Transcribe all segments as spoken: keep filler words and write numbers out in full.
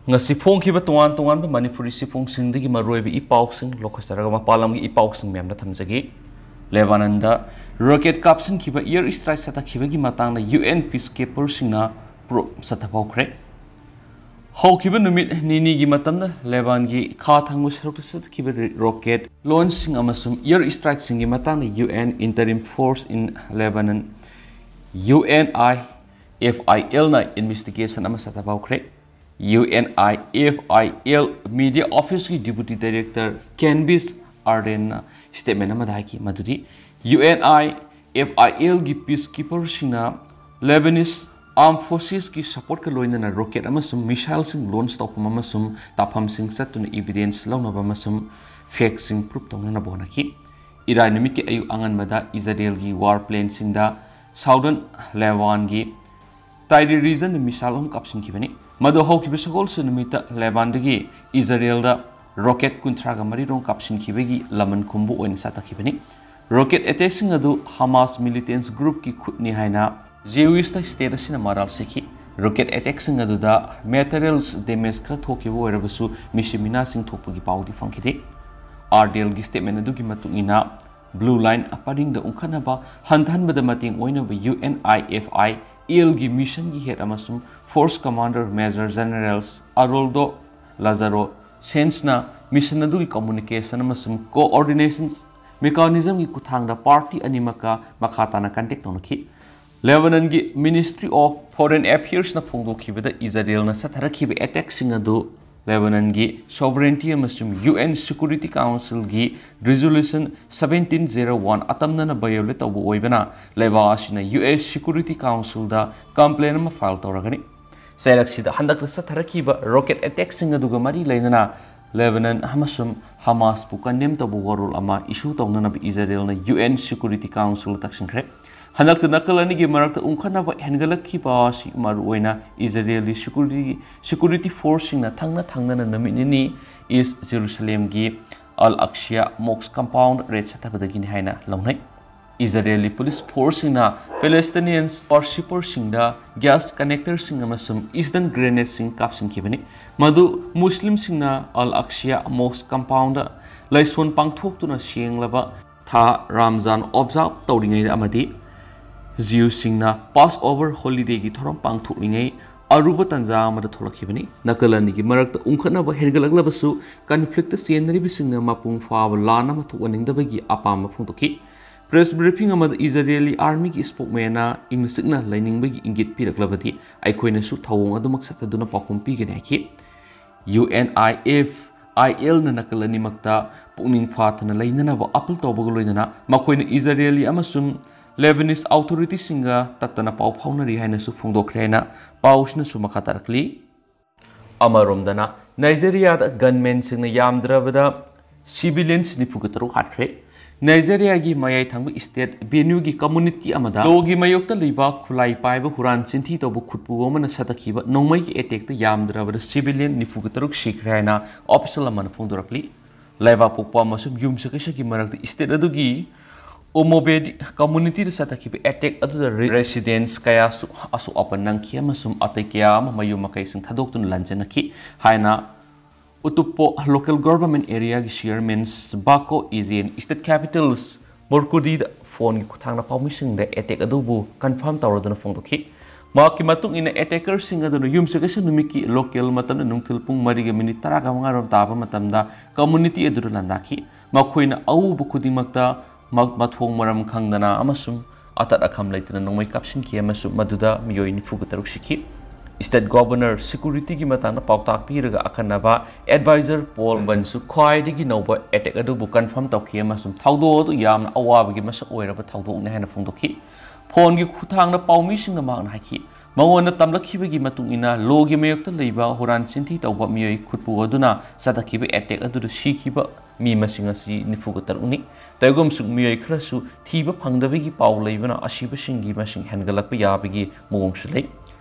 ꯉꯁꯤ ꯐꯣꯡꯈꯤꯕ ꯇꯣꯉꯥꯟ ꯇꯣꯉꯥꯟꯕ ꯃꯅꯤꯄꯨꯔꯤ ꯆꯦꯐꯣꯡꯁꯤꯡꯗꯒꯤ ꯃꯔꯨꯑꯣꯏꯕ ꯏ ꯄꯥꯎꯁꯤꯡ ꯂꯧꯈꯠꯆꯔꯒ ꯃꯄꯥꯟ ꯂꯝꯒꯤ ꯏ ꯄꯥꯎꯁꯤꯡ ꯃꯌꯥꯝꯗ ꯊꯝꯖꯒꯦ꯫ ꯂꯦꯕꯥꯅꯟꯗ ꯔꯣꯀꯦꯠ ꯀꯥꯞꯁꯤꯟꯈꯤꯕ, ꯏꯌꯔ ꯏꯁꯇ꯭ꯔꯥꯏꯛ ꯆꯠꯊꯈꯤꯕꯒꯤ ꯃꯇꯥꯡꯗ ꯌꯨ ꯑꯦꯟ ꯄꯤꯁꯀꯤꯄꯔꯁꯤꯡꯅ ꯄ꯭ꯔꯣꯕ ꯆꯠꯊꯍꯧꯈ꯭ꯔꯦ꯫ ꯍꯧꯈꯤꯕ ꯅꯨꯃꯤꯠ ꯅꯤꯅꯤꯒꯤ ꯃꯇꯝꯗ ꯂꯦꯕꯥꯟꯒꯤ ꯈꯥ ꯊꯪꯕ ꯁꯔꯨꯛꯇ ꯆꯠꯊꯈꯤꯕ ꯔꯣꯀꯦꯠ ꯂꯣꯟꯁꯤꯡ ꯑꯃꯁꯨꯡ ꯏꯌꯔ ꯏꯁꯇ꯭ꯔꯥꯏꯛꯁꯤꯡꯒꯤ ꯃꯇꯥꯡꯗ U N interim force in Lebanon, U N I F I ꯑꯦꯜꯅ ꯏꯟꯚꯦꯁꯇꯤꯒꯦꯁꯟ ꯑꯃ ꯆꯠꯊꯕ ꯍꯧꯈ꯭ꯔꯦ꯫ U N I F I L media ꯑꯣꯐꯤꯁꯀꯤ ꯗꯤꯄꯨꯇꯤ ꯗꯥꯏꯔꯦꯛꯇꯔ ꯀꯦꯟꯕꯤꯁ ꯑꯥꯔꯗꯦꯟꯅ ꯁ꯭ꯇꯦꯠꯃꯦꯟ ꯑꯃꯗ ꯍꯥꯏꯈꯤ ꯃꯗꯨꯗꯤ U N I F I ꯑꯦꯜꯒꯤ ꯄꯤꯁꯀꯤꯄꯔꯁꯤꯡꯅ ꯂꯦꯕꯅꯤꯁ ꯑꯥꯔꯝ ꯐꯣꯔꯁꯦꯁꯀꯤ ꯁꯄꯣꯔꯠꯀ ꯂꯣꯏꯅꯅ ꯔꯣꯀꯦꯠ ꯑꯃꯁꯨꯡ ꯃꯤꯁꯥꯏꯜꯁꯤꯡ ꯂꯣꯟꯆ ꯇꯧꯐꯝ ꯑꯃꯁꯨꯡ ꯇꯥꯐꯝꯁꯤꯡ ꯆꯠꯇꯨꯅ ꯏꯚꯤꯗꯦꯟꯁ ꯂꯧꯅꯕ ꯑꯃꯁꯨꯡ ꯐꯦꯛꯁꯤꯡ ꯄ꯭ꯔꯨꯞ ꯇꯧꯅꯅꯕ ꯍꯣꯠꯅꯈꯤ꯫ ꯏꯔꯥꯏ ꯅꯨꯃꯤꯠꯀꯤ ꯑꯌꯨꯛ ꯑꯉꯟꯕꯗ ꯏꯖꯔꯦꯜꯒꯤ ꯋꯥꯔ ꯄ꯭ꯂꯦꯟꯁꯤꯡꯗ ꯁꯥꯎꯗꯔꯟ ꯂꯦꯕꯥꯟꯒꯤ ꯇꯥꯏꯔꯤ ꯔꯤꯖꯟꯗ ꯃꯤꯁꯥꯏꯜ ꯑꯍꯨꯝ ꯀꯥꯞꯁꯤꯟꯈꯤꯕꯅꯤ꯫ ꯃꯗꯨ ꯍꯧꯈꯤꯕ ꯁꯒꯣꯜꯁꯦꯟ ꯅꯨꯃꯤꯠꯇ ꯂꯦꯕꯥꯟꯗꯒꯤ ꯏꯖꯔꯦꯜꯗ ꯔꯣꯀꯦꯠ ꯀꯨꯟꯊ꯭ꯔꯥꯒ ꯃꯔꯤ ꯔꯣꯝ ꯀꯥꯞꯁꯤꯟꯈꯤꯕꯒꯤ ꯂꯃꯟ ꯈꯨꯝꯕ ꯑꯣꯏꯅ ꯆꯠꯊꯈꯤꯕꯅꯤ꯫ ꯔꯣꯀꯦꯠ ꯑꯦꯇꯦꯛꯁꯤꯡ ꯑꯗꯨ ꯍꯃꯥꯁ ꯃꯤꯂꯤꯇꯦꯟꯁ ꯒ꯭ꯔꯨꯞꯀꯤ ꯈꯨꯠꯅꯤ ꯍꯥꯏꯅ ꯖꯤꯌꯨꯏꯁꯇ ꯁ꯭ꯇꯦꯠ ꯑꯁꯤꯅ ꯃꯔꯥꯜ ꯁꯤꯈꯤ꯫ ꯔꯣꯀꯦꯠ ꯑꯦꯇꯦꯛꯁꯤꯡ ꯑꯗꯨꯗ ꯃꯦꯇꯔꯤꯌꯦꯜꯁ ꯗꯦꯃꯦꯖ ꯈꯔ ꯊꯣꯛꯈꯤꯕ ꯑꯣꯏꯔꯕꯁꯨ ꯃꯤꯁꯤ ꯃꯤꯅꯥꯁꯤꯡ ꯊꯣꯛꯄꯒꯤ ꯄꯥꯎꯗꯤ ꯐꯪꯈꯤꯗꯦ꯫ ꯑꯥꯔꯗꯦꯜꯒꯤ ꯁ꯭ꯇꯦꯠꯃꯦꯟ ꯑꯗꯨꯒꯤ ꯃꯇꯨꯡ ꯏꯟꯅ, ꯕ꯭ꯂꯨ ꯂꯥꯏꯟ ꯄꯔꯤꯡꯗ ꯎꯪꯈꯠꯅꯕ ꯍꯟꯊꯍꯟꯕꯗ ꯃꯇꯦꯡ ꯑꯣꯏꯅꯕ U N I F I ꯑꯦꯜꯒꯤ ꯃꯤꯁꯟꯒꯤ ꯍꯦꯗ ꯑꯃꯁꯨꯡ ꯐꯣꯔꯁ ꯀꯃꯥꯟꯗꯔ ꯃꯦꯖꯔ ꯖꯦꯅꯔꯦꯜꯁ ꯑꯔꯣꯜꯗꯣ ꯂꯥꯖꯥꯔꯣ ꯁꯦꯟꯁꯅ ꯃꯤꯁꯟ ꯑꯗꯨꯒꯤ ꯀꯝꯃꯨꯅꯤꯀꯦꯁꯟ ꯑꯃꯁꯨꯡ ꯀꯣꯑꯣꯔꯗꯤꯅꯦꯁꯟ ꯃꯦꯀꯥꯅꯤꯖꯝꯒꯤ ꯈꯨꯠꯊꯥꯡꯗ ꯄꯥꯔꯇꯤ ꯑꯅꯤꯃꯛꯀ ꯃꯈꯥ ꯇꯥꯅ ꯀꯟꯇꯦꯛ ꯇꯧꯅꯈꯤ꯫ ꯂꯦꯕꯅꯟꯒꯤ ꯃꯤꯅꯤꯁꯇ꯭ꯔꯤ ꯑꯣꯐ ꯐꯣꯔꯦꯟ ꯑꯦꯐꯤꯌꯔꯁꯅ ꯐꯣꯡꯗꯣꯛꯈꯤꯕꯗ, ꯏꯖꯔꯦꯜꯅ ꯆꯠꯊꯔꯛꯈꯤꯕ ꯑꯦꯇꯦꯛꯁꯤꯡ ꯑꯗꯨ ꯂꯦꯕꯅꯟꯒꯤ ꯁꯣꯚꯔꯦꯟꯇꯤ ꯑꯃꯁꯨꯡ ꯌꯨ ꯑꯦꯟ ꯁꯦꯀ꯭ꯌꯨꯔꯤꯇꯤ ꯀꯥꯎꯟꯁꯤꯜꯒꯤ ꯔꯤꯖꯣꯂꯨꯁꯟ ꯁꯕꯦꯟꯇꯤꯟ ꯖꯦꯔꯣ ꯋꯥꯟ ꯑꯇꯝꯅꯅ ꯚꯥꯏꯑꯣꯂꯦꯠ ꯇꯧꯕ ꯑꯣꯏꯕꯅ, ꯂꯩꯕꯥꯛ ꯑꯁꯤꯅ ꯌꯨ ꯑꯦꯟ ꯁꯦꯀ꯭ꯌꯨꯔꯤꯇꯤ ꯀꯥꯎꯟꯁꯤꯜꯗ ꯀꯝꯄ꯭ꯂꯦꯟ ꯑꯃ ꯐꯥꯏꯜ ꯇꯧꯔꯒꯅꯤ꯫ ꯆꯩꯔꯛꯁꯤꯗ ꯍꯟꯗꯛꯇ ꯆꯠꯊꯔꯛꯈꯤꯕ ꯔꯣꯀꯦꯠ ꯑꯦꯇꯦꯛꯁꯤꯡ ꯑꯗꯨꯒ ꯃꯔꯤ ꯂꯩꯅꯅ ꯂꯦꯕꯅꯟ ꯑꯃꯁꯨꯡ ꯍꯃꯥꯁꯄꯨ ꯀꯟꯗꯦꯝ ꯇꯧꯕ ꯋꯥꯔꯣꯜ ꯑꯃ ꯏꯁꯨ ꯇꯧꯅꯅꯕ ꯏꯖꯔꯦꯜꯅ ꯌꯨ ꯑꯦꯟ ꯁꯦꯀ꯭ꯌꯨꯔꯤꯇꯤ ꯀꯥꯎꯟꯁꯤꯜꯗ ꯇꯛꯁꯤꯟꯈ꯭ꯔꯦ꯫ ꯍꯟꯗꯛꯇ ꯅꯥꯀꯜ ꯑꯅꯤꯒꯤ ꯃꯔꯛꯇ ꯎꯪꯈꯠꯅꯕ ꯍꯦꯟꯒꯠꯂꯛꯈꯤꯕ ꯑꯁꯤ ꯃꯔꯨꯑꯣꯏꯅ ꯏꯖꯔꯦꯜꯒꯤ ꯁꯦꯀ꯭ꯌꯨꯔꯤꯇꯤ, ꯁꯦꯀ꯭ꯌꯨꯔꯤꯇꯤ ꯐꯣꯔꯁꯁꯤꯡꯅ ꯊꯪꯅ ꯊꯪꯅꯅ ꯅꯨꯃꯤꯠ ꯅꯤꯅꯤ ꯏꯁ ꯖꯦꯔꯨꯁꯂꯦꯝꯒꯤ ꯑꯜ ꯑꯛꯁꯤꯌꯥ ꯃꯣꯛꯁ ꯀꯝꯄꯥꯎꯟꯗ ꯔꯦꯗ ꯆꯠꯊꯕꯗꯒꯤꯅꯤ ꯍꯥꯏꯅ ꯂꯧꯅꯩ꯫ ꯏꯖꯔꯦꯂꯤ ꯄꯨꯂꯤꯁ ꯐꯣꯔꯁꯁꯤꯡꯅ ꯄꯦꯂꯦꯁꯇꯤꯅꯤꯌꯟꯁ ꯋꯥꯔꯁꯤꯄꯔꯁꯤꯡꯗ ꯒ꯭ꯌꯥꯁ ꯀꯅꯦꯛꯇꯔꯁꯤꯡ ꯑꯃꯁꯨꯡ ꯏꯁꯇꯟ ꯒ꯭ꯔꯦꯅꯦꯗꯁꯤꯡ ꯀꯥꯞꯁꯤꯟꯈꯤꯕꯅꯤ꯫ ꯃꯗꯨ ꯃꯨꯁꯂꯤꯝꯁꯤꯡꯅ ꯑꯜ ꯑꯛꯁꯤꯌꯥ ꯃꯣꯁ ꯀꯝꯄꯥꯎꯟꯗ ꯂꯥꯏꯁꯣꯟ ꯄꯥꯡꯊꯣꯛꯇꯨꯅ ꯁꯦꯡꯂꯕ ꯊꯥ ꯔꯥꯝꯖꯥꯟ ꯑꯣꯕꯖꯥꯔꯕ ꯇꯧꯔꯤꯉꯩꯗ ꯑꯃꯗꯤ ꯖꯤꯌꯨꯁꯤꯡꯅ ꯄꯥꯁ ꯑꯣꯚꯔ ꯍꯣꯂꯤꯗꯦꯒꯤ ꯊꯧꯔꯝ ꯄꯥꯡꯊꯣꯛꯂꯤꯉꯩ ꯑꯔꯨꯕ ꯇꯥꯟꯖꯥ ꯑꯃꯗ ꯊꯣꯛꯂꯛꯈꯤꯕꯅꯤ꯫ ꯅꯥꯀꯜ ꯑꯅꯤꯒꯤ ꯃꯔꯛꯇ ꯎꯪꯈꯠꯅꯕ ꯍꯦꯟꯒꯠꯂꯛꯂꯕꯁꯨ, ꯀꯟꯐ꯭ꯂꯤꯛꯇ ꯆꯦꯟꯅꯔꯤꯕꯁꯤꯡꯅ ꯃꯄꯨꯡ ꯐꯥꯕ ꯂꯥꯟ ꯑꯃ ꯊꯣꯛꯍꯟꯅꯤꯡꯗꯕꯒꯤ ꯑꯄꯥꯝꯕ ꯐꯣꯡꯗꯣꯛꯈꯤ꯫ ꯄ꯭ꯔꯦꯁ ꯕ꯭ꯔꯤꯐꯤꯡ ꯑꯃꯗ ꯏꯖꯔꯦꯂꯤ ꯑꯥꯔꯃꯤꯒꯤ ꯁ꯭ꯄꯣꯛꯃꯦꯟꯅ ꯏꯪꯅ ꯆꯤꯛꯅ ꯂꯩꯅꯤꯡꯕꯒꯤ ꯏꯪꯒꯤꯠ ꯄꯤꯔꯛꯂꯕꯗꯤ, ꯑꯩꯈꯣꯏꯅꯁꯨ ꯊꯧꯑꯣꯡ ꯑꯗꯨꯃꯛ ꯆꯠꯊꯗꯨꯅ ꯄꯥꯎꯈꯨꯝ ꯄꯤꯒꯅꯤ ꯍꯥꯏꯈꯤ꯫ U N I F I ꯑꯦꯜꯅ ꯅꯥꯀꯜ ꯑꯅꯤꯃꯛꯇ ꯄꯨꯛꯅꯤꯡ ꯐꯥꯊꯅ ꯂꯩꯅꯅꯕ ꯑꯄꯤꯜ ꯇꯧꯕꯒ ꯂꯣꯏꯅꯅ, ꯃꯈꯣꯏꯅ ꯏꯖꯔꯦꯂꯤ ꯑꯃꯁꯨꯡ ꯂꯦꯕꯅꯤꯁ ꯑꯣꯊꯣꯔꯤꯇꯤꯁꯤꯡꯒ ꯇꯠꯇꯅ ꯄꯥꯎ ꯐꯥꯎꯅꯔꯤ ꯍꯥꯏꯅꯁꯨ ꯐꯣꯡꯗꯣꯛꯈ꯭ꯔꯦ ꯍꯥꯏꯅ ꯄꯥꯎꯁꯤꯅꯁꯨ ꯃꯈꯥ ꯇꯥꯔꯛꯂꯤ꯫ ꯑꯃꯔꯣꯝꯗꯅ, ꯅꯥꯏꯖꯦꯔꯤꯌꯥꯗ ꯒꯟꯃꯦꯟꯁꯤꯡꯅ ꯌꯥꯝꯗ꯭ꯔꯕꯗ ꯁꯤꯚꯤꯂꯤꯌꯟꯁ ꯅꯤꯐꯨꯒ ꯇꯔꯨꯛ ꯍꯥꯠꯈ꯭ꯔꯦ꯫ ꯅꯥꯏꯖꯦꯔꯤꯌꯥꯒꯤ ꯃꯌꯥꯏ ꯊꯪꯕ ꯁ꯭ꯇꯦꯠ ꯕꯦꯅ꯭ꯌꯨꯒꯤ ꯀꯝꯃꯨꯅꯤꯇꯤ ꯑꯃꯗ ꯂꯣꯒꯤ ꯃꯥꯌꯣꯛꯇ ꯂꯩꯕ ꯈꯨꯠꯂꯥꯏ ꯄꯥꯏꯕ ꯍꯨꯔꯥꯟ ꯆꯤꯟꯊꯤ ꯇꯧꯕ ꯈꯨꯠꯄꯨ ꯑꯃꯅ ꯁꯥꯊꯈꯤꯕ ꯅꯣꯡꯃꯩꯒꯤ ꯑꯦꯇꯦꯛꯇ ꯌꯥꯝꯗ꯭ꯔꯕꯗ ꯁꯤꯚꯤꯂꯤꯌꯟ ꯅꯤꯐꯨꯒ ꯇꯔꯨꯛ ꯁꯤꯈ꯭ꯔꯦ ꯍꯥꯏꯅ ꯑꯣꯐꯤꯁꯤꯌꯦꯜ ꯑꯃꯅ ꯐꯣꯡꯗꯣꯔꯛꯂꯤ꯫ ꯂꯩꯕꯥꯛꯄꯣꯛꯄ ꯑꯃꯁꯨꯡ ꯌꯨꯝꯁꯀꯩꯁꯒꯤ ꯃꯔꯛꯇ ꯁ꯭ꯇꯦꯠ ꯑꯗꯨꯒꯤ ꯎꯃꯣꯕꯦꯗꯤ ꯀꯝꯃꯨꯅꯤꯇꯤꯗ ꯆꯠꯊꯈꯤꯕ ꯑꯦꯇꯦꯛ ꯑꯗꯨꯗ ꯔꯦ-, ꯔꯦꯁꯤꯗꯦꯟꯁ ꯀꯌꯥꯁꯨ ꯑꯁꯣꯛ ꯑꯄꯟ ꯅꯪꯈꯤ ꯑꯃꯁꯨꯡ ꯑꯇꯩ ꯀꯌꯥ ꯑꯃ ꯃꯌꯨꯝ ꯃꯀꯩꯁꯤꯡ ꯊꯥꯗꯣꯛꯇꯨꯅ ꯂꯥꯟꯖꯦꯟꯅꯈꯤ ꯍꯥꯏꯅ ꯎꯇꯨꯞꯄꯣ ꯂꯣꯀꯦꯜ ꯒꯣꯚꯔꯟꯃꯦꯟꯠ ꯑꯦꯔꯤꯌꯥꯒꯤ ꯆꯤꯌꯔꯃꯦꯟ ꯕꯥꯀꯣ ꯏꯖꯦꯟ ꯁ꯭ꯇꯦꯠ ꯀꯦꯄꯤꯇꯜꯁ ꯃꯣꯔꯀꯨꯗꯤꯗ ꯐꯣꯟꯒꯤ ꯈꯨꯠꯊꯥꯡꯗ ꯄꯥꯎꯃꯤꯁꯤꯡꯗ ꯑꯦꯇꯦꯛ ꯑꯗꯨꯕꯨ ꯀꯟꯐꯥꯔꯝ ꯇꯧꯔꯗꯨꯅ ꯐꯣꯡꯗꯣꯛꯈꯤ꯫ ꯃꯍꯥꯛꯀꯤ ꯃꯇꯨꯡ ꯏꯟꯅ, ꯑꯦꯇꯦꯀꯔꯁꯤꯡ ꯑꯗꯨꯅ ꯌꯨꯝꯁꯀꯩꯁ ꯅꯨꯃꯤꯠꯀꯤ ꯂꯣꯀꯦꯜ ꯃꯇꯝꯗ ꯅꯨꯡꯊꯤꯜ ꯄꯨꯡ ꯃꯔꯤꯒ ꯃꯤꯅꯤꯠ ꯇꯔꯥꯒ ꯃꯉꯥꯔꯣꯝ ꯇꯥꯕ ꯃꯇꯝꯗ ꯀꯝꯃꯨꯅꯤꯇꯤ ꯑꯗꯨꯗ ꯂꯥꯟꯗꯥꯈꯤ꯫ ꯃꯈꯣꯏꯅ ꯑꯎꯕ ꯈꯨꯗꯤꯡꯃꯛꯇ ꯃ-, ꯃꯊꯣꯡ ꯃꯔꯝ ꯈꯪꯗꯅ ꯑꯃꯁꯨꯡ ꯑꯇꯠ ꯑꯈꯝ ꯂꯩꯇꯅ ꯅꯣꯡꯃꯩ ꯀꯥꯞꯁꯤꯟꯈꯤ ꯑꯃꯁꯨꯡ ꯃꯗꯨꯗ ꯃꯤꯑꯣꯏ ꯅꯤꯐꯨꯒ ꯇꯔꯨꯛ ꯁꯤꯈꯤ꯫ ꯁ꯭ꯇꯦꯠ ꯒꯣꯚꯔꯅꯔ ꯁꯦꯀ꯭ꯌꯨꯔꯤꯇꯤꯒꯤ ꯃꯇꯥꯡꯗ ꯄꯥꯎꯇꯥꯛ ꯄꯤꯔꯒ ꯑꯈꯟꯅꯕ ꯑꯦꯗꯚꯥꯏꯖꯔ ꯄꯣꯜ ꯕꯟꯁꯨ ꯈ꯭ꯋꯥꯏꯗꯒꯤ ꯅꯧꯕ ꯑꯦꯇꯦꯛ ꯑꯗꯨꯕꯨ ꯀꯟꯐꯥꯔꯝ ꯇꯧꯈꯤ ꯑꯃꯁꯨꯡ ꯊꯧꯗꯣꯛ ꯑꯗꯨ ꯌꯥꯝꯅ ꯑꯋꯥꯕꯒꯤ ꯃꯁꯛ ꯑꯣꯏꯔꯕ ꯊꯧꯗꯣꯛꯅꯤ ꯍꯥꯏꯅ ꯐꯣꯡꯗꯣꯛꯈꯤ꯫ ꯐꯣꯟꯒꯤ ꯈꯨꯠꯊꯥꯡꯗ ꯄꯥꯎꯃꯤꯁꯤꯡꯅ ꯃꯍꯥꯛꯅ ꯍꯥꯏꯈꯤ, ꯃꯉꯣꯟꯗ ꯇꯝꯂꯛꯈꯤꯕꯒꯤ ꯃꯇꯨꯡ ꯏꯟꯅ ꯂꯣꯒꯤ ꯃꯥꯌꯣꯛꯇ ꯂꯩꯕ ꯍꯨꯔꯥꯟ ꯆꯤꯟꯊꯤ ꯇꯧꯕ ꯃꯤꯑꯣꯏ ꯈꯨꯠꯄꯨ ꯑꯗꯨꯅ ꯆꯠꯊꯈꯤꯕ ꯑꯦꯇꯦꯛ ꯑꯗꯨꯗ ꯁꯤꯈꯤꯕ ꯃꯤ ꯃꯁꯤꯡ ꯑꯁꯤ ꯅꯤꯐꯨꯒ ꯇꯔꯨꯛꯅꯤ꯫ ꯇꯧꯏꯒꯨꯝꯁꯨ ꯃꯤꯑꯣꯏ ꯈꯔꯁꯨ ꯊꯤꯕ ꯐꯪꯗꯕꯒꯤ ꯄꯥꯎ ꯂꯩꯕꯅ ꯑꯁꯤꯕꯁꯤꯡꯒꯤ ꯃꯁꯤꯡ ꯍꯦꯟꯒꯠꯂꯛꯄ ꯌꯥꯕꯒꯤ ꯃꯑꯣꯡꯁꯨ ꯂꯩ꯫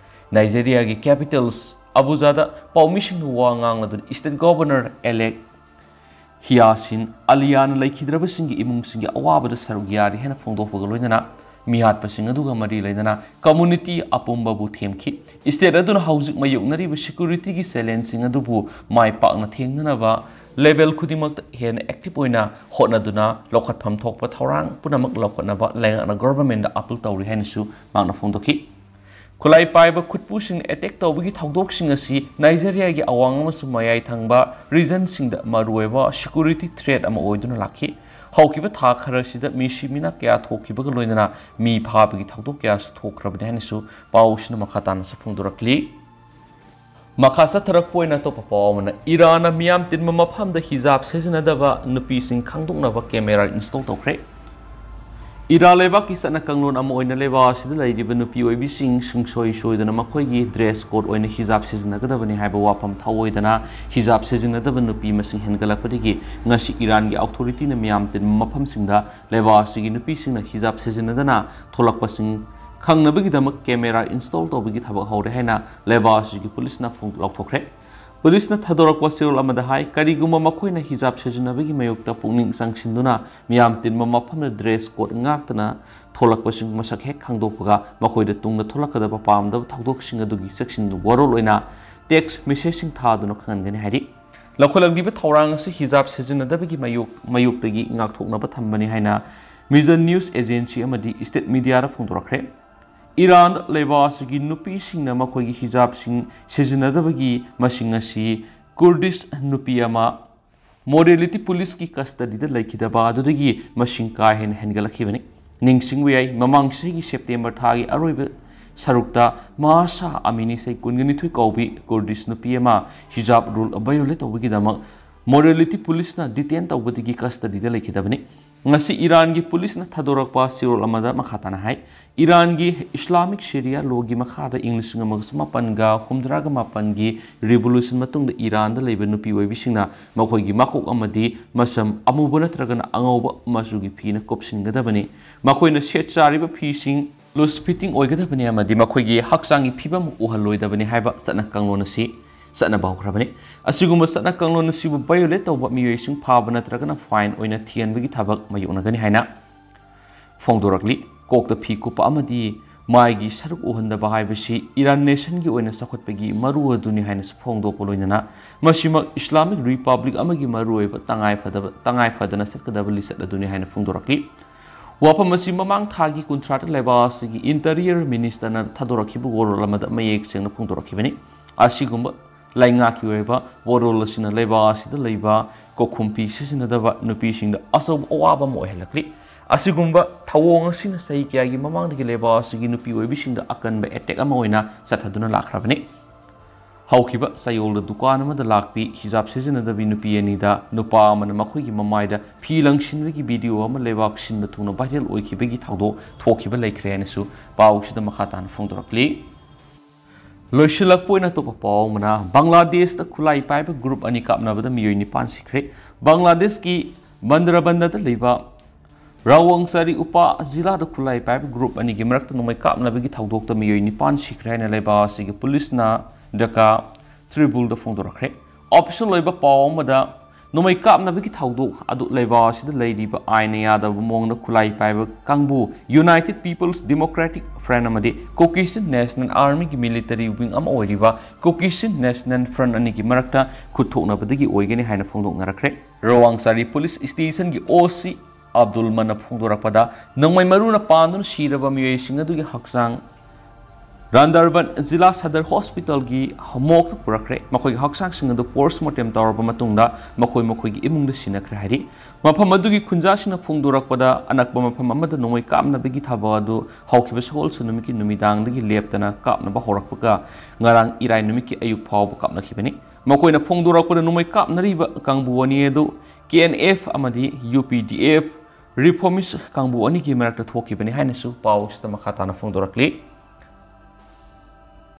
ꯅꯥꯏꯖꯦꯔꯤꯌꯥꯒꯤ ꯀꯦꯄꯤꯇꯜꯁ ꯑꯕꯨꯖꯥꯗ ꯄꯥꯎꯃꯤꯁꯤꯡꯅ ꯋꯥ ꯉꯥꯡꯂꯗꯨꯅ ꯁ꯭ꯇꯦꯠ ꯒꯣꯚꯔꯅꯔ ꯑꯦꯂꯦꯛ ꯍꯤꯌꯥꯁꯤꯟ ꯑꯂꯤꯌꯥꯅ ꯂꯩꯈꯤꯗ꯭ꯔꯕꯁꯤꯡꯒꯤ ꯏꯃꯨꯡꯁꯤꯡꯒꯤ ꯑꯋꯥꯕꯗ ꯁꯔꯨꯛ ꯌꯥꯔꯤ ꯍꯥꯏꯅ ꯐꯣꯡꯗꯣꯛꯄꯒ ꯂꯣꯏꯅꯅ ꯃꯤꯍꯥꯠꯄꯁꯤꯡ ꯑꯗꯨꯒ ꯃꯔꯤ ꯂꯩꯅꯅ community ꯑꯄꯨꯝꯕꯕꯨ ꯊꯦꯝꯈꯤ꯫ State ꯑꯗꯨꯅ ꯍꯧꯖꯤꯛ ꯃꯥꯌꯣꯛꯅꯔꯤꯕ securityꯒꯤ challengeꯁꯤꯡ ꯑꯗꯨꯕꯨ ꯃꯥꯏ ꯄꯥꯛꯅ ꯊꯦꯡꯅꯅꯕ level ꯈꯨꯗꯤꯡꯃꯛꯇ ꯍꯦꯟꯅ active ꯑꯣꯏꯅ ꯍꯣꯠꯅꯗꯨꯅ ꯂꯧꯈꯠꯐꯝ ꯊꯣꯛꯄ ꯊꯧꯔꯥꯡ ꯄꯨꯝꯅꯃꯛ ꯂꯧꯈꯠꯅꯕ ꯂꯩꯉꯥꯛꯅ governmentꯗ appeal ꯇꯧꯔꯤ ꯍꯥꯏꯅꯁꯨ ꯃꯍꯥꯛꯅ ꯐꯣꯡꯗꯣꯛꯈꯤ꯫ ꯈꯨꯠꯂꯥꯏ ꯄꯥꯏꯕ ꯈꯨꯠꯄꯨꯁꯤꯡꯅ attack ꯇꯧꯕꯒꯤ ꯊꯧꯗꯣꯛꯁꯤꯡ ꯑꯁꯤ ꯅꯥꯏꯖꯦꯔꯤꯌꯥꯒꯤ ꯑꯋꯥꯡ ꯑꯃꯁꯨꯡ ꯃꯌꯥꯏ ꯊꯪꯕ regionꯁꯤꯡꯗ ꯃꯔꯨꯑꯣꯏꯕ security threat ꯑꯃ ꯑꯣꯏꯗꯨꯅ ꯂꯥꯛꯈꯤ꯫ ꯍꯧꯈꯤꯕ ꯊꯥ ꯈꯔꯁꯤꯗ ꯃꯤꯁꯤ ꯃꯤꯅꯥ ꯀꯌꯥ ꯊꯣꯛꯈꯤꯕꯒ ꯂꯣꯏꯅꯅ ꯃꯤ ꯐꯥꯕꯒꯤ ꯊꯧꯗꯣꯛ ꯀꯌꯥꯁꯨ ꯊꯣꯛꯈ꯭ꯔꯕꯅꯤ ꯍꯥꯏꯅꯁꯨ ꯄꯥꯎꯁꯤꯅ ꯃꯈꯥ ꯇꯥꯅꯁꯨ ꯐꯣꯡꯗꯣꯔꯛꯂꯤ꯫ ꯃꯈꯥ ꯆꯠꯊꯔꯛꯄ ꯑꯣꯏꯅ ꯑꯇꯣꯞꯄ ꯄꯥꯎ ꯑꯃꯅ, ꯏꯔꯥꯟꯅ ꯃꯤꯌꯥꯝ ꯇꯤꯟꯕ ꯃꯐꯝꯗ hijab ꯁꯤꯖꯤꯟꯅꯗꯕ ꯅꯨꯄꯤꯁꯤꯡ ꯈꯪꯗꯣꯛꯅꯕ camera install ꯇꯧꯈ꯭ꯔꯦ꯫ ꯏꯔꯥꯟ ꯂꯩꯕꯥꯛꯀꯤ ꯆꯠꯅ ꯀꯥꯡꯂꯣꯟ ꯑꯃ ꯑꯣꯏꯅ ꯂꯩꯕꯥꯛ ꯑꯁꯤꯗ ꯂꯩꯔꯤꯕ ꯅꯨꯄꯤ ꯑꯣꯏꯕꯤꯁꯤꯡ ꯁꯨꯡꯁꯣꯏ ꯁꯣꯏꯗꯅ ꯃꯈꯣꯏꯒꯤ dress code ꯑꯣꯏꯅ hijab ꯁꯤꯖꯤꯟꯅꯒꯗꯕꯅꯤ ꯍꯥꯏꯕ ꯋꯥꯐꯝ ꯊꯧꯑꯣꯏꯗꯅ hijab ꯁꯤꯖꯤꯟꯅꯗꯕ ꯅꯨꯄꯤ ꯃꯁꯤꯡ ꯍꯦꯟꯒꯠꯂꯛꯄꯗꯒꯤ ꯉꯁꯤ ꯏꯔꯥꯟꯒꯤ authorityꯅ ꯃꯤꯌꯥꯝ ꯇꯤꯟꯕ ꯃꯐꯝꯁꯤꯡꯗ ꯂꯩꯕꯥꯛ ꯑꯁꯤꯒꯤ ꯅꯨꯄꯤꯁꯤꯡꯅ hijab ꯁꯤꯖꯤꯟꯅꯗꯅ ꯊꯣꯛꯂꯛꯄꯁꯤꯡ ꯈꯪꯅꯕꯒꯤꯗꯃꯛ camera install ꯇꯧꯕꯒꯤ ꯊꯕꯛ ꯍꯧꯔꯦ ꯍꯥꯏꯅ ꯂꯩꯕꯥꯛ ꯑꯁꯤꯒꯤ ꯄꯨꯂꯤꯁꯅ ꯐꯣꯡ-, ꯂꯥꯎꯊꯣꯛꯈ꯭ꯔꯦ꯫ ꯄꯨꯂꯤꯁꯅ ꯊꯥꯗꯣꯔꯛꯄ ꯆꯦꯔꯣꯜ ꯑꯃꯗ ꯍꯥꯏ, ꯀꯔꯤꯒꯨꯝꯕ ꯃꯈꯣꯏꯅ hijab ꯁꯤꯖꯤꯟꯅꯕꯒꯤ ꯃꯥꯌꯣꯛꯇ ꯄꯨꯛꯅꯤꯡ ꯆꯪꯁꯤꯟꯗꯨꯅ ꯃꯤꯌꯥꯝ ꯇꯤꯟꯕ ꯃꯐꯝꯗ dress code ꯉꯥꯛꯇꯅ ꯊꯣꯛꯂꯛꯄꯁꯤꯡ ꯃꯁꯛ ꯍꯦꯛ ꯈꯪꯗꯣꯛꯄꯒ ꯃꯈꯣꯏꯗ ꯇꯨꯡꯗ ꯊꯣꯛꯂꯛꯀꯗꯕ ꯄꯥꯝꯗꯕ ꯊꯧꯗꯣꯛꯁꯤꯡ ꯑꯗꯨꯒꯤ ꯆꯦꯛꯁꯤꯟ ꯋꯥꯔꯣꯜ ꯑꯣꯏꯅ text messageꯁꯤꯡ ꯊꯥꯗꯨꯅ ꯈꯪꯍꯟꯒꯅꯤ ꯍꯥꯏꯔꯤ꯫ ꯂꯧꯈꯠꯂꯛꯂꯤꯕ ꯊꯧꯔꯥꯡ ꯑꯁꯤ hijab ꯁꯤꯖꯤꯟꯅꯗꯕꯒꯤ ꯃꯥꯌꯣꯛ-, ꯃꯥꯌꯣꯛꯇꯒꯤ ꯉꯥꯛꯊꯣꯛꯅꯕ ꯊꯝꯕꯅꯤ ꯍꯥꯏꯅ Mizan News Agency ꯑꯃꯗꯤ state mediaꯗ ꯐꯣꯡꯗꯣꯔꯛꯈ꯭ꯔꯦ꯫ ꯏꯔꯥꯟ ꯂꯩꯕꯥꯛ ꯑꯁꯤꯒꯤ ꯅꯨꯄꯤꯁꯤꯡꯅ ꯃꯈꯣꯏꯒꯤ hijabꯁꯤꯡ ꯁꯤꯖꯤꯟꯅꯗꯕꯒꯤ ꯃꯁꯤꯡ ꯑꯁꯤ Kurdish ꯅꯨꯄꯤ ꯑꯃ morality policeꯀꯤ custodyꯗ ꯂꯩꯈꯤꯗꯕ ꯑꯗꯨꯗꯒꯤ ꯃꯁꯤꯡ ꯀꯥ ꯍꯦꯟꯅ ꯍꯦꯟꯒꯠꯂꯛꯈꯤꯕꯅꯤ꯫ ꯅꯤꯡꯁꯤꯡꯕ ꯌꯥꯏ, ꯃꯃꯥꯡ ꯆꯍꯤꯒꯤ September ꯊꯥꯒꯤ ꯑꯔꯣꯏꯕ ꯁꯔꯨꯛꯇ ꯃꯍꯁꯥ ꯑꯃꯤꯅꯤ ꯆꯍꯤ ꯀꯨꯟꯒ ꯅꯤꯊꯣꯏ ꯀꯧꯕꯤ Kurdish ꯅꯨꯄꯤ ꯑꯃ hijab rule violate ꯇꯧꯕꯒꯤꯗꯃꯛ morality policeꯅ detain ꯇꯧꯕꯗꯒꯤ custodyꯗ ꯂꯩꯈꯤꯗꯕꯅꯤ꯫ ꯉꯁꯤ ꯏꯔꯥꯟꯒꯤ ꯄꯨꯂꯤꯁꯅ ꯊꯥꯗꯣꯔꯛꯄ ꯆꯦꯔꯣꯜ ꯑꯃꯗ ꯃꯈꯥ ꯇꯥꯅ ꯍꯥꯏ, ꯏꯔꯥꯟꯒꯤ Islamic Sharia lawꯒꯤ ꯃꯈꯥꯗ ꯏꯪ ꯂꯤꯁꯤꯡ ꯑꯃꯒ ꯆꯃꯥꯄꯟꯒ ꯍꯨꯝꯗ꯭ꯔꯥꯒ ꯃꯥꯄꯟꯒꯤ revolution ꯃꯇꯨꯡꯗ ꯏꯔꯥꯟꯗ ꯂꯩꯕ ꯅꯨꯄꯤ ꯑꯣꯏꯕꯤꯁꯤꯡꯅ ꯃꯈꯣꯏꯒꯤ ꯃꯀꯣꯛ ꯑꯃꯗꯤ ꯃꯁꯝ ꯑꯃꯨꯕ ꯅꯠꯇ꯭ꯔꯒꯅ ꯑꯉꯧꯕ ꯃꯆꯨꯒꯤ ꯐꯤꯅ ꯀꯨꯞꯁꯤꯟꯒꯗꯕꯅꯤ꯫ ꯃꯈꯣꯏꯅ ꯁꯦꯠ ꯆꯥꯔꯤꯕ ꯐꯤꯁꯤꯡ loose fitting ꯑꯣꯏꯒꯗꯕꯅꯤ ꯑꯃꯗꯤ ꯃꯈꯣꯏꯒꯤ ꯍꯛꯆꯥꯡꯒꯤ ꯐꯤꯕꯝ ꯎꯍꯜꯂꯣꯏꯗꯕꯅꯤ ꯍꯥꯏꯕ ꯆꯠꯅ ꯀꯥꯡꯂꯣꯟ ꯑꯁꯤ ꯆꯠꯅꯕ ꯍꯧꯈ꯭ꯔꯕꯅꯤ꯫ ꯑꯁꯤꯒꯨꯝꯕ ꯆꯠꯅ ꯀꯥꯡꯂꯣꯟ ꯑꯁꯤꯕꯨ violate ꯇꯧꯕ ꯃꯤꯑꯣꯏꯁꯤꯡ ꯐꯥꯕ ꯅꯠꯇ꯭ꯔꯒꯅ fine ꯑꯣꯏꯅ ꯊꯤꯍꯟꯕꯒꯤ ꯊꯕꯛ ꯃꯥꯌꯣꯛꯅꯒꯅꯤ ꯍꯥꯏꯅ ꯐꯣꯡꯗꯣꯔꯛꯂꯤ꯫ ꯀꯣꯛꯇ ꯐꯤ ꯀꯨꯞꯄ ꯑꯃꯗꯤ ꯃꯥꯏꯒꯤ ꯁꯔꯨꯛ ꯎꯍꯟꯗꯕ ꯍꯥꯏꯕꯁꯤ ꯏꯔꯥꯟ nationꯒꯤ ꯑꯣꯏꯅ ꯆꯥꯎꯈꯠꯄꯒꯤ ꯃꯔꯨ ꯑꯗꯨꯅꯤ ꯍꯥꯏꯅꯁꯨ ꯐꯣꯡꯗꯣꯛꯄ ꯂꯣꯏꯅꯅ ꯃꯁꯤꯃꯛ Islamic Republic ꯑꯃꯒꯤ ꯃꯔꯨꯑꯣꯏꯕ ꯇꯉꯥꯏ ꯐꯗꯕ, ꯇꯉꯥꯏ ꯐꯗꯅ ꯆꯠꯀꯗꯕ ꯂꯤꯆꯠ ꯑꯗꯨꯅꯤ ꯍꯥꯏꯅ ꯐꯣꯡꯗꯣꯔꯛꯂꯤ꯫ ꯋꯥꯐꯝ ꯑꯁꯤ ꯃꯃꯥꯡ ꯊꯥꯒꯤ ꯀꯨꯟꯊ꯭ꯔꯥꯗ ꯂꯩꯕꯥꯛ ꯑꯁꯤꯒꯤ Interior Ministerꯅ ꯊꯥꯗꯣꯔꯛꯈꯤꯕ ꯋꯥꯔꯣꯜ ꯑꯃꯗ ꯃꯌꯦꯛ ꯁꯦꯡꯅ ꯐꯣꯡꯗꯣꯔꯛꯈꯤꯕꯅꯤ꯫ ꯑꯁꯤꯒꯨꯝꯕ ꯂꯩꯉꯥꯛꯀꯤ ꯑꯣꯏꯕ ꯋꯥꯔꯣꯜ ꯑꯁꯤꯅ ꯂꯩꯕꯥꯛ ꯑꯁꯤꯗ ꯂꯩꯕ ꯀꯣꯛꯈꯨꯝ ꯐꯤ ꯁꯤꯖꯤꯟꯅꯗꯕ ꯅꯨꯄꯤꯁꯤꯡꯗ ꯑꯆꯧꯕ ꯑꯋꯥꯕ ꯑꯃ ꯑꯣꯏꯍꯜꯂꯛꯂꯤ꯫ ꯑꯁꯤꯒꯨꯝꯕ ꯊꯧꯑꯣꯡ ꯑꯁꯤꯅ ꯆꯍꯤ ꯀꯌꯥꯒꯤ ꯃꯃꯥꯡꯗꯒꯤ ꯂꯩꯕꯥꯛ ꯑꯁꯤꯒꯤ ꯅꯨꯄꯤ ꯑꯣꯏꯕꯤꯁꯤꯡꯗ ꯑꯀꯟꯕ attack ꯑꯃ ꯑꯣꯏꯅ ꯆꯠꯊꯗꯨꯅ ꯂꯥꯛꯈ꯭ꯔꯕꯅꯤ꯫ ꯍꯧꯈꯤꯕ ꯆꯌꯣꯜꯗ ꯗꯨꯀꯥꯟ ꯑꯃꯗ ꯂꯥꯛꯄꯤ ꯍꯤꯖꯥꯕ ꯁꯤꯖꯤꯟꯅꯗꯕꯤ ꯅꯨꯄꯤ ꯑꯅꯤꯗ ꯅꯨꯄꯥ ꯑꯃꯅ ꯃꯈꯣꯏꯒꯤ ꯃꯃꯥꯏꯗ ꯐꯤ ꯂꯪꯁꯤꯟꯕꯒꯤ video ꯑꯃ ꯂꯩꯕꯥꯛ ꯁꯤꯟꯕ ꯊꯨꯡꯅ viral ꯑꯣꯏꯈꯤꯕꯒꯤ ꯊꯧꯗꯣꯛ ꯊꯣꯛꯈꯤꯕ ꯂꯩꯈ꯭ꯔꯦ ꯍꯥꯏꯅꯁꯨ ꯄꯥꯎꯁꯤꯗ ꯃꯈꯥ ꯇꯥꯅ ꯐꯣꯡꯗꯣꯔꯛꯂꯤ꯫ ꯂꯣꯏꯁꯤꯜꯂꯛꯄ ꯑꯣꯏꯅ ꯑꯇꯣꯞꯄ ꯄꯥꯎ ꯑꯃꯅ, ꯕꯪꯒ꯭ꯂꯥꯗꯦꯁꯇ ꯈꯨꯠꯂꯥꯏ ꯄꯥꯏꯕ group ꯑꯅꯤ ꯀꯥꯞꯅꯕꯗ ꯃꯤꯑꯣꯏ ꯅꯤꯄꯥꯟ ꯁꯤꯈ꯭ꯔꯦ꯫ ꯕꯪꯒ꯭ꯂꯥꯗꯦꯁꯀꯤ ꯕꯟꯗꯔꯕꯟꯗꯗ ꯂꯩꯕ ꯔꯥꯋꯥꯡꯆꯥꯔꯤ ꯎꯄꯥ ꯖꯤꯂꯥꯗ ꯈꯨꯠꯂꯥꯏ ꯄꯥꯏꯕ group ꯑꯅꯤꯒꯤ ꯃꯔꯛꯇ ꯅꯣꯡꯃꯩ ꯀꯥꯞꯅꯕꯒꯤ ꯊꯧꯗꯣꯛꯇ ꯃꯤꯑꯣꯏ ꯅꯤꯄꯥꯟ ꯁꯤꯈ꯭ꯔꯦ ꯍꯥꯏꯅ ꯂꯩꯕꯥꯛ ꯑꯁꯤꯒꯤ ꯄꯨꯂꯤꯁꯅ ꯙꯀꯥ Tribune ꯗ ꯐꯣꯡꯗꯣꯔꯛꯈ꯭ꯔꯦ꯫ Official ꯑꯣꯏꯕ ꯄꯥꯎ ꯑꯃꯗ, ꯅꯣꯡꯃꯩ ꯀꯥꯞꯅꯕꯒꯤ ꯊꯧꯗꯣꯛ ꯑꯗꯨ ꯂꯩꯕꯥꯛ ꯑꯁꯤꯗ ꯂꯩꯔꯤꯕ ꯑꯥꯏꯟꯅ ꯌꯥꯗꯕ ꯃꯑꯣꯡꯗ ꯈꯨꯠꯂꯥꯏ ꯄꯥꯏꯕ ꯀꯥꯡꯕꯨ United People's Democratic Front ꯑꯃꯗꯤ Kukkisin National Army ꯒꯤ military wing ꯑꯃ ꯑꯣꯏꯔꯤꯕ Kukkisin National Front ꯑꯅꯤꯒꯤ ꯃꯔꯛꯇ ꯈꯨꯠ ꯊꯣꯛꯅꯕꯗꯒꯤ ꯑꯣꯏꯒꯅꯤ ꯍꯥꯏꯅ ꯐꯣꯡꯗꯣꯛꯅꯔꯛꯈ꯭ꯔꯦ꯫ ꯔꯣꯋꯥꯡꯆꯥꯔꯤ ꯄꯨꯂꯤꯁ ꯁ꯭ꯇꯦꯁꯟꯒꯤ ꯑꯣ ꯁꯤ ꯑꯕꯗꯨꯜ ꯃꯟꯅ ꯐꯣꯡꯗꯣꯔꯛꯄꯗ, ꯅꯣꯡꯃꯩ ꯃꯔꯨꯅ ꯄꯥꯟꯗꯨꯅ ꯁꯤꯔꯕ ꯃꯤꯑꯣꯏꯁꯤꯡ ꯑꯗꯨꯒꯤ ꯍꯛꯆꯥꯡ ꯔꯥꯟꯗꯔꯕꯟ ꯖꯤꯂꯥ ꯁꯗꯔ ꯍꯣꯁꯄꯤꯇꯥꯜꯒꯤ morgue ꯇ ꯄꯨꯔꯛꯈ꯭ꯔꯦ꯫ ꯃꯈꯣꯏꯒꯤ ꯍꯛꯆꯥꯡꯁꯤꯡ ꯑꯗꯨ post mortem ꯇꯧꯔꯕ ꯃꯇꯨꯡꯗ ꯃꯈꯣꯏ ꯃꯈꯣꯏꯒꯤ ꯏꯃꯨꯡꯗ ꯁꯤꯟꯅꯈ꯭ꯔꯦ ꯍꯥꯏꯔꯤ꯫ ꯃꯐꯝ ꯑꯗꯨꯒꯤ ꯈꯨꯟꯖꯥꯁꯤꯡꯅ ꯐꯣꯡꯗꯣꯔꯛꯄꯗ, ꯑꯅꯛꯄ ꯃꯐꯝ ꯑꯃꯗ ꯅꯣꯡꯃꯩ ꯀꯥꯞꯅꯕꯒꯤ ꯊꯕꯛ ꯑꯗꯨ ꯍꯧꯈꯤꯕ ꯁꯒꯣꯜꯁꯦꯟ ꯅꯨꯃꯤꯠꯀꯤ ꯅꯨꯃꯤꯗꯥꯡꯗꯒꯤ ꯂꯦꯞꯇꯅ ꯀꯥꯞꯅꯕ ꯍꯧꯔꯛꯄꯒ ꯉꯔꯥꯡ ꯏꯔꯥꯏ ꯅꯨꯃꯤꯠꯀꯤ ꯑꯌꯨꯛ ꯐꯥꯎꯕ ꯀꯥꯞꯅꯈꯤꯕꯅꯤ꯫ ꯃꯈꯣꯏꯅ ꯐꯣꯡꯗꯣꯔꯛꯄꯗ, ꯅꯣꯡꯃꯩ ꯀꯥꯞꯅꯔꯤꯕ ꯀꯥꯡꯕꯨ ꯑꯅꯤ ꯑꯗꯨ K N F ꯑꯃꯗꯤ U P D F Reformist ꯀꯥꯡꯕꯨ ꯑꯅꯤꯒꯤ ꯃꯔꯛꯇ ꯊꯣꯛꯈꯤꯕꯅꯤ ꯍꯥꯏꯅꯁꯨ ꯄꯥꯎꯁꯤꯗ ꯃꯈꯥ ꯇꯥꯅ ꯐꯣꯡꯗꯣꯔꯛꯂꯤ꯫